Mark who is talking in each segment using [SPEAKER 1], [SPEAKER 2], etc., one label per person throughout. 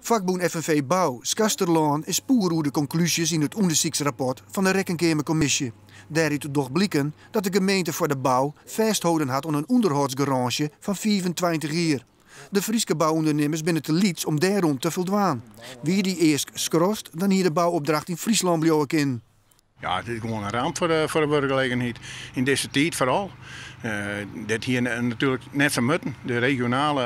[SPEAKER 1] Fakbûn FNV Bou Skarsterlân is poer oer de konklúzjes yn it ûndersyksrapport fan de rekkenkeamerkommisje. Dêrút docht bliken dat de gemeente foar de bou fêstholden hat oan in ûnderhâldsgarânsje fan 25 jier. De Fryske bouûndernimmers binne te lyts om dêroan te foldwaan. Wie dy eask skrast, dan hie de bouopdracht yn Fryslân bliuwe kinnen.
[SPEAKER 2] Ja, it is gewoan in ramp foar de wurkgelegenheid. Yn dizze tiid foaral. Dit hie natuerlik net sa mutten. De regionale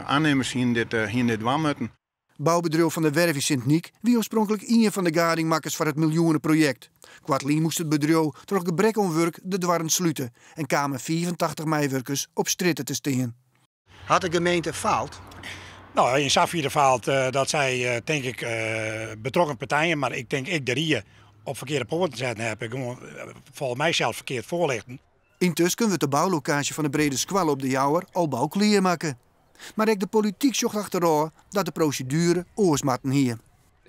[SPEAKER 2] oannimmers hiene dit dwaan mutten.
[SPEAKER 1] Boubedriuw Van der Werf yn Sint Nyk wie oarspronklik ien fan de gadingmakkers foar it miljoeneprojekt. Koartlyn moast it bedriuw troch gebrek oan wurk de doarren slute en kamen 85 meiwurkers op strjitte te stean.
[SPEAKER 3] Hat de gemeente faald?
[SPEAKER 4] No, yn safier faald dat sy, tink ik, betrokken partijen, mar ik tink ek de rie op ferkearde poaten setten hawwe. Gewoan folgens my sels ferkeard foarlichten.
[SPEAKER 1] Yntusken wurdt de boulokaasje fan de brede skoalle op De Jouwer al bouklear makke. Mar ek de polityk sjocht achterôf dat de proseduere oars moatten hie.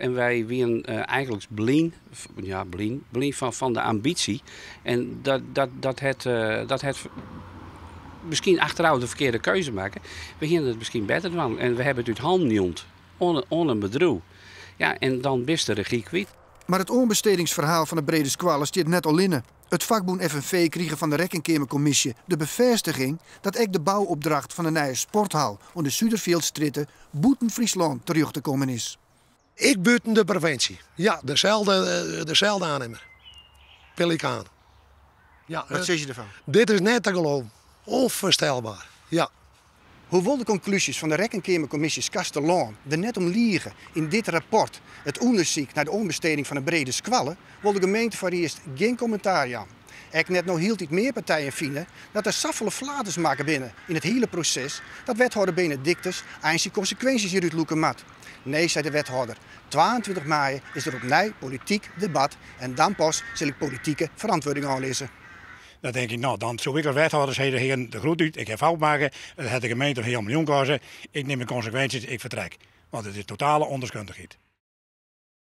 [SPEAKER 5] En wy wienen eigenliks blyn, ja blyn, blyn fan de ambysje. En dat het miskien achterôf de ferkearde keuze makke. We hienen it miskien better dwaan en we hawwe it út hannen jûn oan in bedriuw. Ja, en dan bist de regy kwyt.
[SPEAKER 1] Mar it oanbestedingsferhaal fan de brede skoalle stiet net allinne. It fakbûn FNV krige fan de rekkenkeamerkommisje de befêstiging dat ek de bouopdracht fan de nije sporthal oan de Suderfjildstrjitte bûten Fryslân terjochte kommen is.
[SPEAKER 6] Ek bûten de provinsje. Ja, deselde oannimmer. Pelikaan. Ja,
[SPEAKER 3] Wat sizze je derfan?
[SPEAKER 6] Dit is net te geloven. Onvoorstelbaar. Ja.
[SPEAKER 3] Hoewol de konklúzjes fan de rekkenkeamerkommisje Skarsterlân der net om lige yn dit rapport, it ûndersyk nei de oanbesteding fan de brede skoalle, wol de gemeente foarearst gjin kommentaar jaan. Ek net no hieltyd mear partijen fine dat der safolle flaters makke binne yn it hiele proses dat wethâlder Benedictus eins syn konsekwinsjes hjirút lûke moat. Nee, seit de wethâlder, 22 maaie is der opnij polityk debat en dan pas sil ik politike ferantwurding ôflizze.
[SPEAKER 4] Dan tink ik, no, dan soe ik as wethâlder sizze, hearen, de groet út, ik ha fout makke, it hat de gemeente in heal miljoen koste, ik nim de konsekwinsjes, ik fertrek. Want it is totale ûndeskundichheid.